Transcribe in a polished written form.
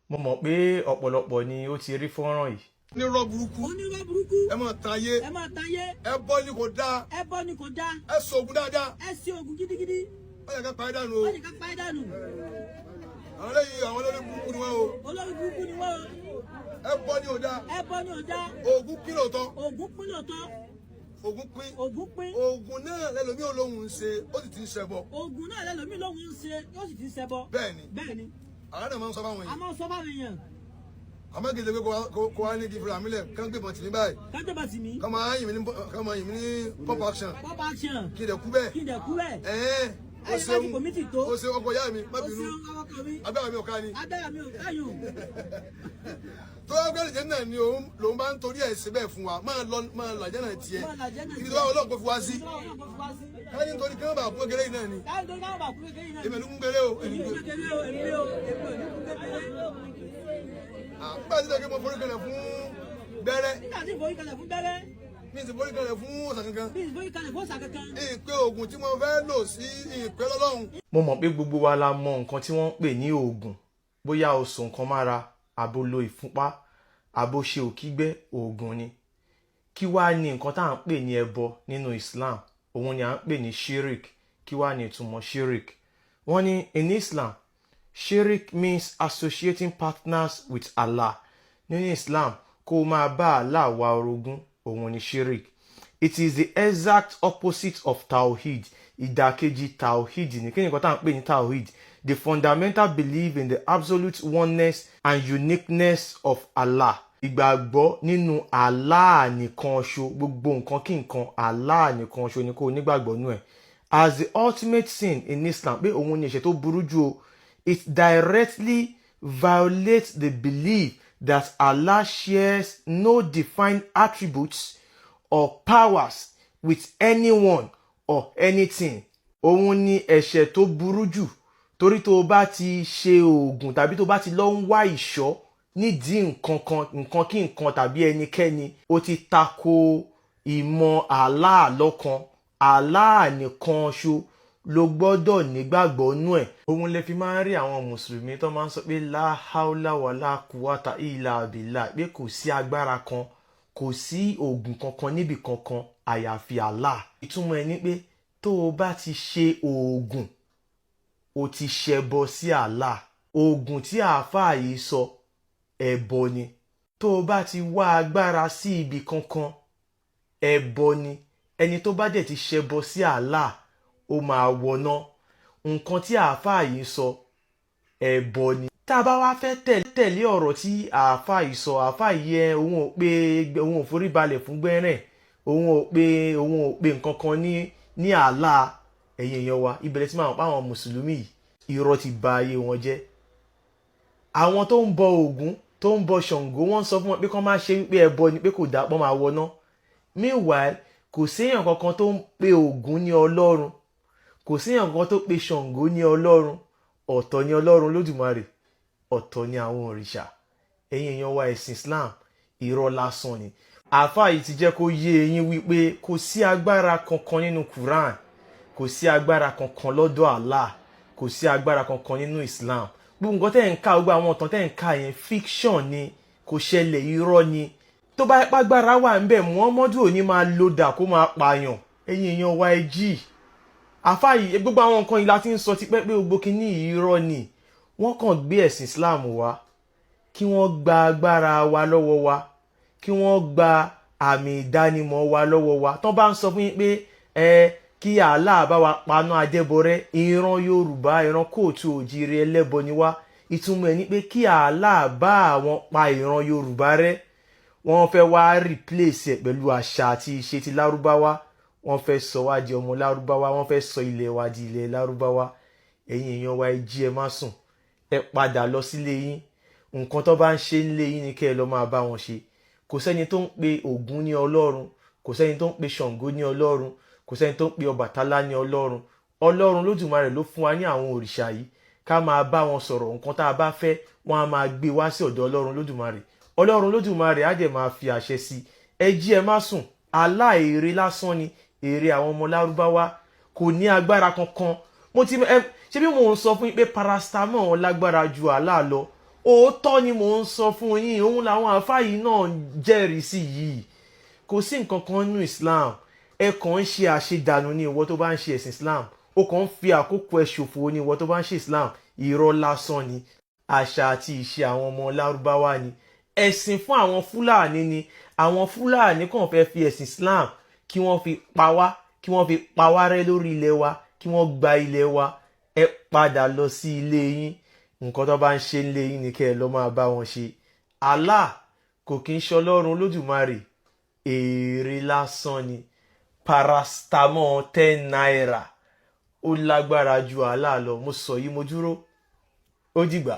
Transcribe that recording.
Mo mọ̀ pé ọ̀pọ̀lọpọ̀ ni ó ti rí fọ́nrán yìí. Onírọ́ burúkú. Onírọ́ burúkú. Ẹ máa tan ayé. Ẹ máa tayé. Ẹbọ ni kò dáa. Ẹbọ ni kò dáa. Ẹ sògùn dáadáa. Ẹ ṣe oògùn gidigidi. Wọ́n yẹ ká parí dànù o. Wọ́n ní ká pa ẹ́ dànù. Àwọn eléyìí, àwọn olórí burúkú ni wọ́n o. Olórí burúkú ni wọ́n o. Ẹbọ ni ò dáa. Ẹbọ ni ò dáa. Ògùn pín lóòótọ́. Ògùn pín lóòótọ́. Ògùn pín. Ògùn pín. Ògùn náà lẹ́lòmí olóhùn ń ṣe, ó sì ti ń ṣẹbọ. Ògùn náà lẹ́lòmíì lóhùn ń ṣe, yóò sì ti ń ṣẹbọ. Bẹ́ẹ̀ ni. Bẹ́ẹ̀ ni. Àwọn náà máa ń sọ fáwọn A èèyàn. máa ń sọ fáwọn èèyàn. Àmọ́ kì í ṣe pé kó wá ní kí fúnra mi lẹ̀ kán gbébọn tì mí báyìí. Kájọba tì mí. Kán máa yìn mí ní pump action. Pump action. Kí n dẹ̀ kú bẹ́ẹ̀. Kí n dẹ̀ kú bẹ́ẹ̀. Ẹ̀ẹ́n, o Ẹ̀yin ṣeun. láti kòmítì tó. O ṣeun, ọkọ ìyá mi, má O bínú. ṣeun, awakọ̀ mi. Agbára mi ò ká ni. Agbára mi ò káyùn. Tó bá gbé àlùjánnà náà ni òun lòun bá ń torí ẹ̀ ṣe bẹ́ẹ̀ fún wa, máa lọ, máa lọ àlùjánnà tiẹ̀. Máa lọ àlùjánnà. Ibi tó bá Ọlọ́run kò fi wá sí. Ibi tó bá Ọlọ́run kò fi wá sí. Ká ní nítorí kí wọ́n bá kú kékeré yìí náà ni. Ká nítorí káwọn bá kú kékeré yìí náà ni. Èmi ò ní kú kékeré o, Èmi ò ní kékeré o, èmi ò, èmi ò ní kú kékeré. Nígbà tí ìjọba mo forí kalẹ̀ fún gbẹ́rẹ́. Nígbà tí ìforí kalẹ̀ fún gbẹ́rẹ́. Mi sì forí kalẹ̀ fún òòṣà kankan. Mi sì forí kalẹ̀ fún òòṣà kankan. Ìpè ògùn tí mo fẹ́ lò sí ìpè lọ́lọ́run. Mo mọ̀ pé gbogbo wa la mọ nǹkan tí wọ́n ń pè ní oògùn. Bóyá o sùn nǹkan mára, àbó lo ìfúnpá, àbó ṣe òkígbẹ́, oògùn ni. Kí wá ní nǹkan tá à ń pè ní ẹbọ nínú Islam? Òun ni à ń pè ní shirik. Kí wá ní ìtumọ̀ shirik? Wọ́n ní in Islam, shirik means associating partners with Allah. Nínú Islam, kó o máa bá Allah wá orogún, òun ni shirik. It is the exact opposite of tawhid. Ìdàkejì tawhid ni. Kí ni nǹkan tá à ń pè ní tawhid? The fundamental belief in the absolute oneness and uniqueness of Allah. Ìgbàgbọ́ nínú Allah nìkan ṣo, gbogbo nǹkan kí nǹkan, Allah nìkan ṣo ni kó o nígbàgbọ́ nú ẹ̀. As the ultimate sin in Islam, pé òun ni ẹ̀ṣẹ̀ tó burú jù o. It directly violates the belief that Allah shares no defined attributes or powers with anyone or anything. Òun ni ẹ̀ṣẹ̀ tó burú jù, torí tó o bá ti ṣe oògùn tàbí tó o bá ti lọ ń wá ìṣọ́ nídìí nǹkan kan, nǹkan kí nǹkan tàbí ẹnikẹ́ni, ó ti tako ìmọ̀ Allah lọ́kan. Allah nìkan ṣo ló gbọ́dọ̀ nígbàgbọ́ nú ẹ̀. Òun lè fi máa ń rí àwọn mùsùlùmí tó máa ń sọ pé la hawla wala quwwata illa billah, pé kò sí agbára kan, kò sí oògùn kankan níbì kankan àyàfi Allah. Ìtumọ̀ ẹ̀ ni pé tó o bá ti ṣe oògùn, o ti ṣẹbọ sí Allah. Oògùn tí àáfàá yìí sọ, ẹbọ ni. Tó o bá ti wá agbára sí ibì kankan, ẹbọ ni. Ẹni tó bá dẹ̀ ti ṣẹbọ sí Allah, ó máa wọná. Nǹkan tí àáfàá yìí sọ, ẹbọ ni. Tá a bá wá fẹ́ tẹ̀lé ọ̀rọ̀ tí àáfàá yìí sọ, àáfàá yìí ẹ òun ò pé òun ò forí balẹ̀ fún gbẹ́rẹ̀, òun ò pé nǹkan kan ní Allah. Ẹ̀yin èèyàn wa, ìbẹ̀rẹ̀ tí máa ń pa àwọn mùsùlùmí yìí, irọ́ ti ba ayé wọn jẹ́. Àwọn tó ń bọ Ògún, tó ń bọ Ṣàngó, wọ́n sọ fún wọn pé kán má ṣe, wípé ẹbọ ni, pé kò dá, pọ́n máa wọná. Meanwhile, kò séèyàn kankan tó ń pe Ògún ní Ọlọ́run, kò séèyàn kankan tó pe Ṣàngó ní Ọlọ́run. Ọ̀tọ̀ ni Ọlọ́run Lódùmarè, ọ̀tọ̀ ni àwọn òrìṣà. Ẹ̀yin èèyàn wa, ẹ̀sìn Islam, irọ́ lásán ni. Àáfàá yìí ti jẹ́ kó yé eyín wípé kò sí agbára kankan nínú Quran, kò sí agbára kankan lọ́dọ̀ Allah, kò sí agbára kankan nínú Islam. Gbogbo nǹkan tẹ́ ń ka, gbogbo àwọn ọ̀tàn tẹ́ ń ka yẹn, fiction ni, kò ṣẹlẹ̀, irọ́ ni. Tó bá pàgbára wà ń bẹ̀, Muhammadu ò ní máa lo dà kó máa pààyàn. Ẹ̀yin èèyàn wa, ẹ jí. Àáfàá yìí, gbogbo àwọn nǹkan yìí la ti ń sọ tipẹ́ pé gbogbo kinní yìí, irọ́ ni. Wọ́n kàn gbé ẹ̀sìn Islam wá kí wọ́n gba agbára wa lọ́wọ́ wa, kí wọ́n gba àmì ìdánimọ̀ wa lọ́wọ́ wa. Tán bá ń sọ fún yín pé ẹ kí Allah bá wa paná adẹ́bọrẹ́, ìran Yorùbá, ìran káàárọ̀ oòjíire, ẹlẹ́bọ ni wá. Ìtumọ̀ ẹ̀ ni pé kí Allah bá àwọn pa ìran Yorùbá rẹ́. Wọ́n fẹ́ wá replace ẹ̀ pẹ̀lú àṣà àti ìṣe ti Lárúbáwá. Wọ́n fẹ́ sọ wá di ọmọ Lárúbáwá, wọ́n fẹ́ sọ ilẹ̀ wa di ilẹ̀ Lárúbáwá. Ẹ̀yin èèyàn wa, ẹ jí, ẹ má sùn, ẹ padà lọ sílé yín. Nǹkan tó bá ń ṣe nílé yín ni kẹ́ ẹ lọ máa bá wọn ṣe. Kò sẹ́ni tó ń pe Ògún ní Ọlọ́run, kò sẹ́ni tó ń pe Ṣàngó ní Ọlọ́run, kò sẹ́ni tó ń pe Ọbàtálá ní Ọlọ́run. Ọlọ́run Lódùmarè ló fún wa ní àwọn òrìṣà yìí ká máa bá wọn sọ̀rọ̀. Nǹkan tá a bá fẹ́, wọ́n á máa gbé wá sí ọ̀dọ̀ Ọlọ́run Lódùmarè. Ọlọ́run Lódùmarè á dẹ̀ máa fi àṣẹ sí i. Ẹ jí, ẹ má sùn. Allah, ère lásán ni, ère àwọn ọmọ Lárúbáwá, kò ní agbára kankan. Mo ti ẹ ṣé bí mò ń sọ fún yín pé paracetamol lágbára ju Allah lọ. Òótọ́ ni mò ń sọ fún yín, òun làwọn àáfàá yìí náà ń jẹ́rìí sí yìí. Kò sí nǹkan kan nínú Islam. Ẹ kàn ń ṣe àṣedànù ní ìwọ tó bá ń ṣe ẹ̀sìn Islam. Ó kàn ń fi àkókò ẹ ṣòfò ní ìwọ tó bá ń ṣe Islam. Irọ́ lásán ni, àṣà àti ìṣe àwọn ọmọ Lárúbáwá ni. Ẹ̀sìn fún àwọn Fúlàní ni. Àwọn Fúlàní kàn fẹ́ fi ẹ̀sìn Islam kí wọ́n fi pa wá, kí wọ́n fi pa wá rẹ́ lórí ilẹ̀ wa, kí wọ́n gba ilẹ̀ wa. Ẹ padà lọ sí ilé yín. Nǹkan tó bá ń ṣe nílé yín ni kẹ́ ẹ lọ máa bá wọn ṣe. Allah kò kí ń ṣọlọ́run Olódùmarè, èrè lásán ni. Paracetamol ₦10 ó lágbára ju Allah lọ. Mo sọ yìí, mo dúró. Ó dìgbà.